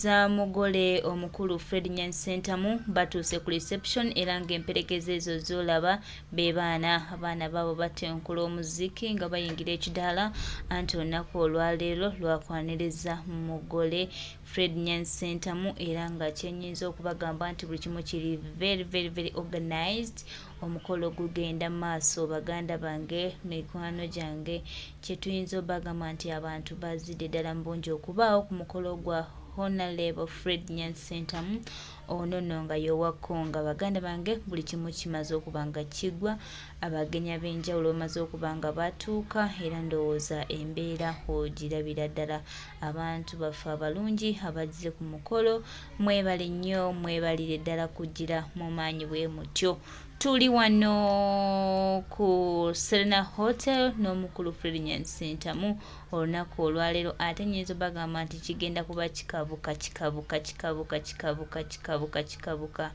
Za mugole omukulu Fred Nyanzi Ssentamu batuuse ku reception era ng'emperekeze ezo z'olaba be baana. Abaana baabo batenkula omuziki nga bayingira ekidaala anti olunaku olwaleero lwakwaniriza mugole Fred Nyanzi Ssentamu era nga kye nnyinza okubagamba nti buli kimu kiri very very very organized. Omukolo gugenda maaso baganda bange, mikwano gyange. Kye tuyinza obagamba nti abantu bazidde ddala mu bungi okubaawo ku mukolo gwa Honalebo Fred Nyanzi Ssentamu ono nno nga y'owa Konga. Baganda bange buli kimu kimaze okuba nga kigwa, abagenyi ab'enjawulo bamaze okuba nga batuuka era ndowooza embeera ogirabira ddala. Abantu baffe abalungi abazze ku mukolo mwebale nnyo mwebalire ddala kujjira mu maanyi bwe mutyo. Tuli wano ku Serena Hotel n'omukulu Fred Nyanzi Ssentamu olunaku olwaleero ate nnyinza obagamba nti kigenda kuba kikabuka kikabuka kikabuka kikabuka kikabuka kikabuka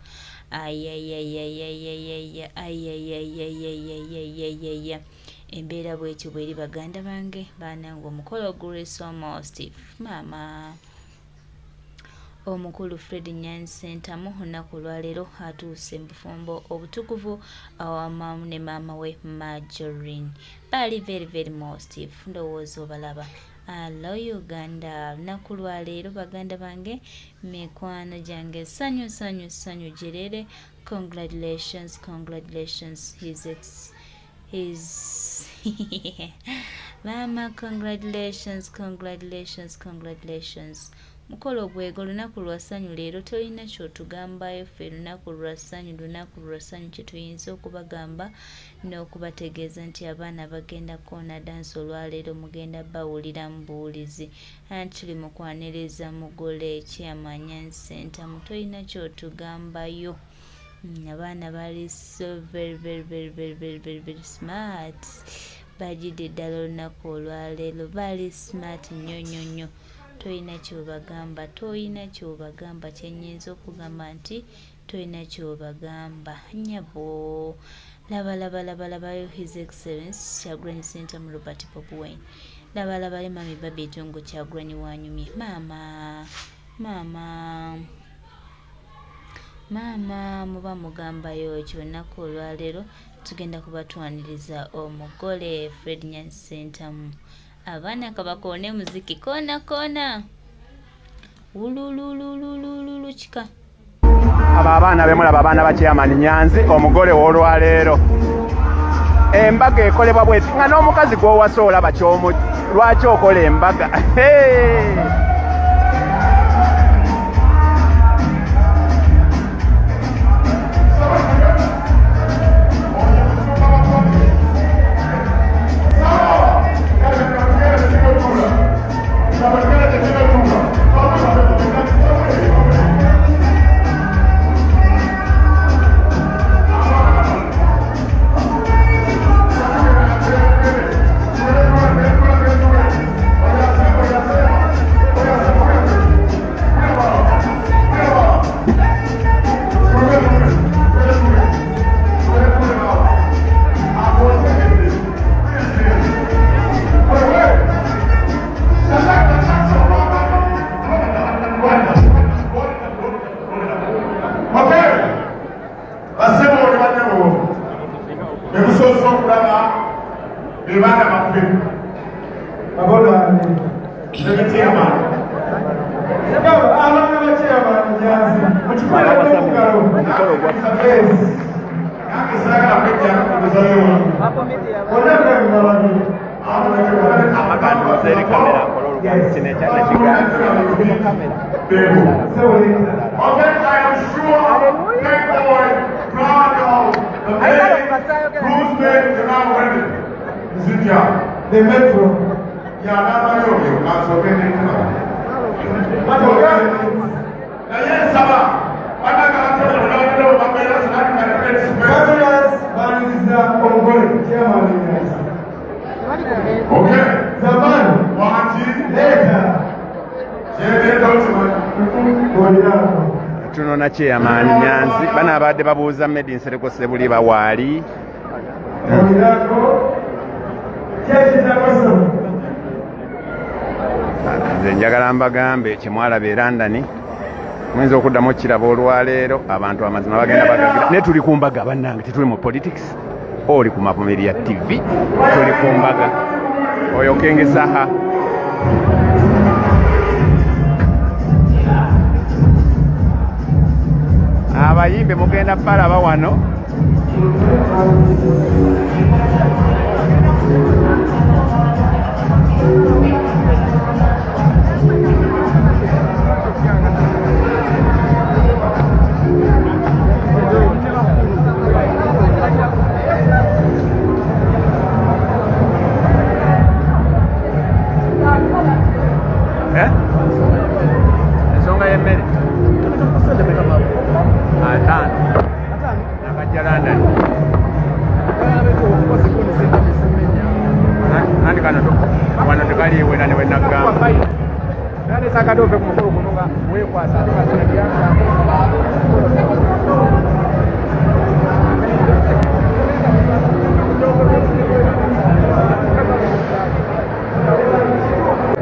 ayayayayayaya ayayayayayayayaya embeera bwetyo bweri baganda bange banange omukolo guli so most maama. Omukulu Fred Nyanzi Ssentamu olunaku olwaleero atuuse mu bufumbo obutukuvu awamu ne maama we Marjoline. Bali very very most ndowooza obalaba. Allo Uganda lunaku lwaleero baganda bange mikwano gyange ssanyu ssanyu ssanyu gyerere congratulations congratulations his ex his maama congratulations congratulations congratulations mukolo gwego lunaku lwa ssanyu leero tolina kyotugambayo ffe lunaku lwa ssanyu lunaku lwa ssanyu kyetuyinza okubagamba n'okubategeeza nti abaana bagenda koona dansi olwaleero mugenda bawulira mu buwulizi anti tuli mu kwaniriza mugole chairman Nyanzi Ssentamu tolina kyotugambayo. Abaana bali so very very very very very very very smart bajidde ddala olunaku olwaleero bali smart nnyo nnyo nnyo tolina kyobagamba tolina kyobagamba kyenyinza okugamba nti tolina kyobagamba nyabo laba laba laba labayo his excellence Kyagulanyi Ssentamu Robert Bobi Wine laba labayo mami Barbie Itungo Kyagulanyi wanyumye maama maama Maama muba mugambayo ki olunaku olwaleero tugenda kuba twaniriza omugole Fred Nyanzi Ssentamu. Abaana kabakoone muziki koona koona wululululululu kika. Abo abaana bemulaba abaana ba chairman Nyanzi omugole w'olwaleero. Embaga ekolebwa bweti nga n'omukazi gw'owasa olaba kyomu lwaki okola embaga. Hey! Basebo ne banyabo bemusoose okulaba be baana baffe abaana ba chairman Nyanzi mukikole mungalo. Nange saagala kwejja kuzayo. Bonna bwe Amakanduuza eri kamera akola olugambo kino ekyana kigambo kamera. Okay, I am sure big boy proud of the men, groomsmen and our women. Nzija. The metro. Yanamayo kansooke nentula. Naye nsaba bannange abatebera babeera sinati. Cameras baniriza omugole chairman Nyanzi. Okay. Zamani Wangi leeta kyendeeta okimanyi. olirako. Tunona chairman Nyanzi bano abadde babuuza Medi Nsereko Ssebuliba waali. Olirako kyekitako. Nze njagala mbagambe kyemwalaba e London muyinza okuddamu okukiraba olwaleero. Abantu amazima bagenda bagagira, naye tuli ku mbaga bannange, tetuli mu politics. Oli ku Mavumiria TV, tuli ku mbaga. Oyo King Saha. Abayimbi mugenda balaba wano. Eh? Ensonga y'emmere 50 nakajja London. Anti kano wano tekaliiwo era newe nagamba. Ove ku mukolo guno nga weekwasa ate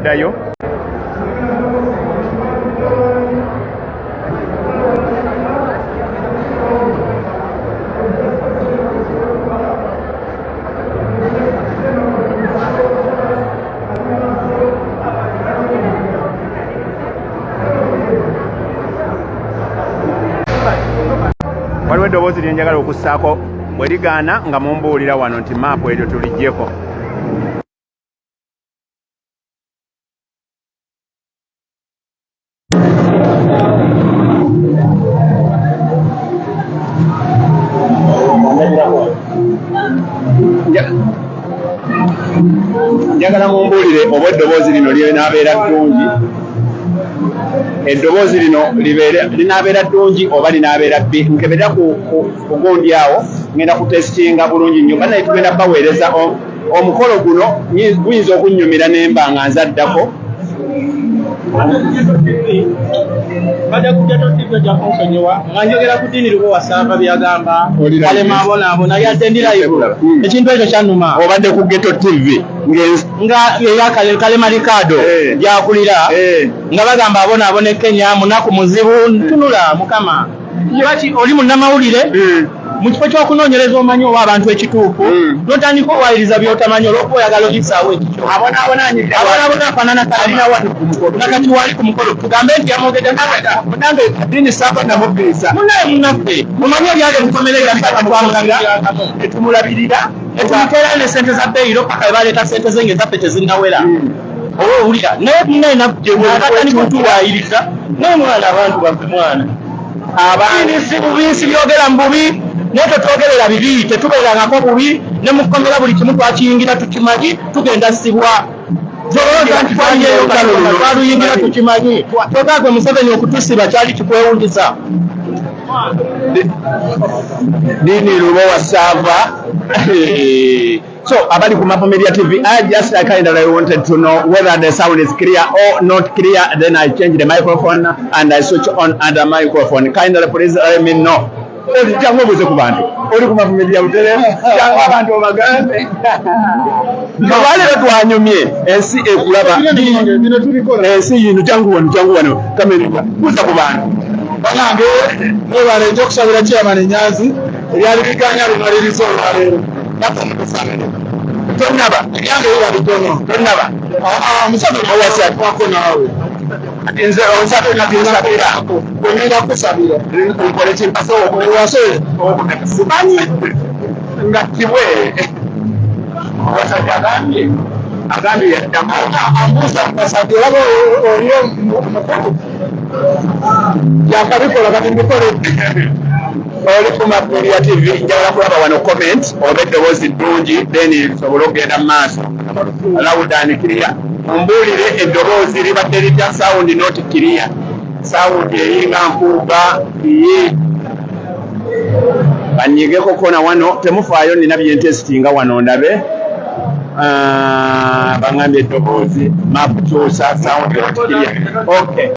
ddayo. Waliwo eddoboozi lye njagala okussaako, bwe ligaana nga mumbuulira wano nti maapu eryo tuliggyeko. Njagala mumbuulire oba eddoboozi lino linaabeera ddungi, eddoboozi lino linaabeera ddungi oba linaabeera bbi. Nkebera ku gundi awo, ngenda kutesitinga bulungi nnyo. Banaye tugenda baweereza omukolo guno, guyinza okunnyumira nemba nga nzaddako. Bajja kujja totivyo ojja kunsonyiwa nga njogera ku ddiini lubo wasaava byagamba alema abonaabona yadde ndi live. Ekintu ekyo kyannuma. Obadde ku Ghetto TV nga eya Kalema Ricardo gyakulira nga bagamba abonaabona e Kenya munaku muzibu ntunula mukama. Lwaki oli munnamawulire mu kifo ky'okunoonyereza omanyi owa abantu ekituufu n'otandika owayiriza by'otamanyi olw'okuba oyagala oyisaawo ekikyo? Abonaabona afaanana Kalema nga kati wali ku mukolo tugambe nti yamwogedde. Munange dini saava namukkiriza. Munaye munnaffe mumanyi ebyali ebikomera ebyatwamulabira netumulabirira netumuteera ne sente za beyiro paka webaleeta sente ze ng'ezaffe tezinnawera oba owulira. Naye munaye natandika otuwaayiriza naye mwana abantu baffe mwana abaana si bubi, si byogera mu bubi, naye tetwogerera bibi, tetubeerangako bubi ne mukomera. Buli kimu twakiyingira tukimanyi tugenda sibwa. Tolowooza nti twaliyeyo twaluyingira tukimanyi. Kyokka gwe Museveni okutusiba kyali kikwewunyisa. Dini Lubo Wasaava. So abali ku Mapo Media TV, I just I kind of wanted to know whether the sound is clear or not clear. Then I change the microphone and I switch on other microphone. Kindly please let me know. Jangu obuuze ku bantu. Oli ku Mapo Media butereevu. Jangu abantu obagambe. Olwaleero twanyumye ensi ekulaba. Ensi yino jangu wano, jangu wano. Kamera buuza ku bantu. Banange mwebale nja okusabira chairman Nyanzi ebyali biganya bimaliriza olwaleero. Tonnaba. Ebyange biba bitono. Tonnaba. Museveni owasako naawe. Nze onsabira nsabira. Ogenda kusabira. Nkole kimpasa. Owase. Simanyi nga kibwe abasajja agambye yaddamu. Ambuuza basabye olaba oli omukulu yakabikola kati mbikole. Oli ku Mapulia TV, njagala kulaba wano comment oba eddoboozi ddungi, then nsobole okugenda mu maaso. Loud and clear, mumbuulire eddoboozi libadde litya. Sound not clear, sound eringa mpuuga ye banyigeko kona wano. Temufaayo, nina byentesitinga wano ndabe. Ah, baŋŋambye eddoboozi map kyusa sound not clear. Okay.